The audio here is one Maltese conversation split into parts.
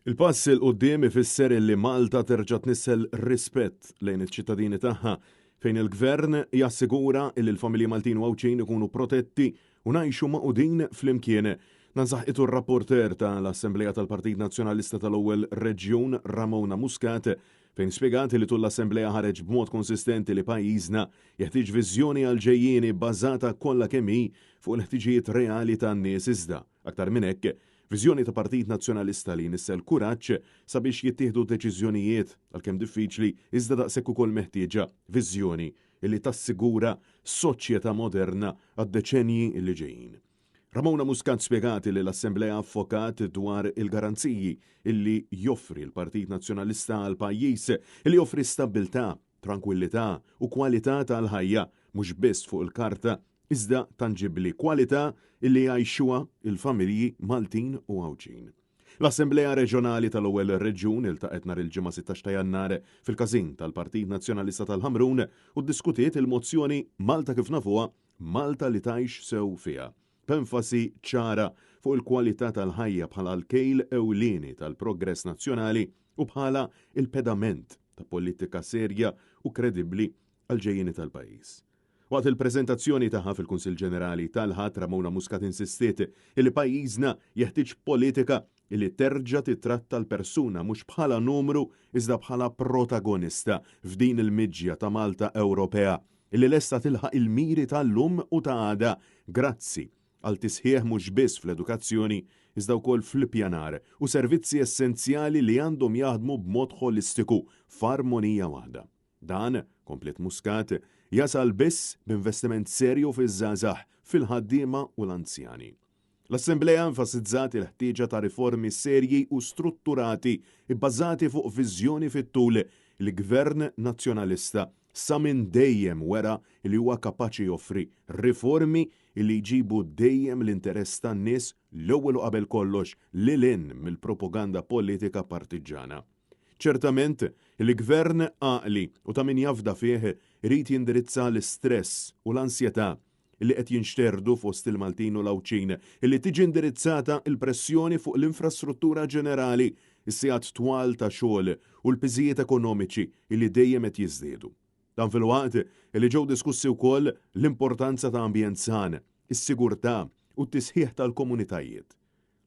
Il-pass 'il quddiem ifisser illi Malta terġa' tnissel rispett lejn iċ-ċittadini tagħha, fejn il-Gvern jassigura illi l-familji Maltin u Għawdxin ikunu protetti u ngħixu magħqudin flimkien. Dan saħqitu r-rapporteur ta' l-Assemblea tal-Partit Nazzjonalista tal-Ewwel Reġjun Ramona Muscat fejn spjegat li tul l-Assemblea ħareġ b'mod konsistenti li pajjiżna jeħtieġ viżjoni għall-ġejjieni bbażata kollha kemm hi fuq il-ħtiġijiet reali tan-nies iżda, aktar minn hekk, Viżjoni ta' Partit Nazzjonalista li jnissel kuraġġ sabiex jittieħdu deċiżjonijiet, għalkemm diffiċli, iżda daqshekk ukoll meħtieġa. Viżjoni li tassigura soċjetà moderna għad-deċennji li ġejjin. Ramona Muscat spjegat li l-Assemblea ffokat dwar il-garanziji li joffri l-Partit Nazzjonalista għall-pajjiż, li joffri stabbiltà, trankwillità u kwalità tal-ħajja mhux biss fuq il-karta iżda tanġibbli, kwalità li jgħixuha l-familji Maltin u Għawdxin. L-Assemblea Reġjonali tal-Ewwel Reġjun iltaqgħet nhar il-Ġimgħa 16 ta' Jannar fil-Każin tal-Partit Nazzjonalista tal-Ħamrun u ddiskutiet il-mozzjoni Malta kif nafuha, Malta li tgħix sew fiha, b'enfasi ċara fuq il-kwalità tal-ħajja bħala l-kejl ewlieni tal-progress nazzjonali u bħala l-pedament ta' politika serja u kredibbli għall-ġejjieni tal-pajjiż. Waqt il-preżentazzjoni tagħha fil-Kunsill Ġenerali tal-Ħadd, Ramona Muscat insistiet illi pajjiżna jeħtieġ politika illi terġa' tittratta l-persuna mhux bħala numru iżda bħala protagonista f'din il-miġja ta' Malta Ewropea illi lesta tilħaq il-miri tal-lum u ta' għada grazzi għal tisħiħ mhux biss fl-edukazzjoni iżda wkoll fl-ippjanar u servizzi essenzjali li għandhom jaħdmu b'mod ħolistiku f'armonija waħda. Dan, kompliet Muscat, jasal biss b'investiment serju fiż-żgħażagħ, fil-ħaddiema u l-anzjani. L-Assemblea enfasizzat il-ħtieġa ta' riformi serji u strutturati bbażati fuq viżjoni fit-tul li Gvern Nazzjonalista sa minn dejjem wera li huwa kapaċi joffri, riformi li jġibu dejjem l-interess tan-nies l-ewwel u qabel kollox lil hinn mill-propaganda politika partiġġana. Ċertament, li gvern għaqli u ta' min jafda fih irid jindirizza l-istress u l-ansjetà li qed jinxterdu fost il-Maltin u l-Għawdxin, li tiġi indirizzata l-pressjoni fuq l-infrastruttura ġenerali, is-sigħat twal ta' xogħol u l-piżijiet ekonomiċi li dejjem qed jiżdiedu. Dan filwaqt li ġew diskussi wkoll l-importanza ta' ambjent san, is-sigurtà u t-tisħiħ tal-komunitajiet.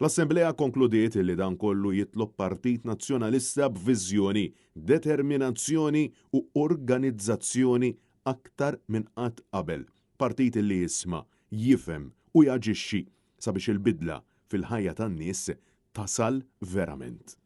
L-Assemblea kkonkludiet li dan kollu jitlob Partit Nazzjonalista b'viżjoni, determinazzjoni u organizzazzjoni aktar minn qatt qabel. Partit li jisma', jifhem u jaġixxi sabiex il-bidla fil-ħajja tan-nies tasal verament.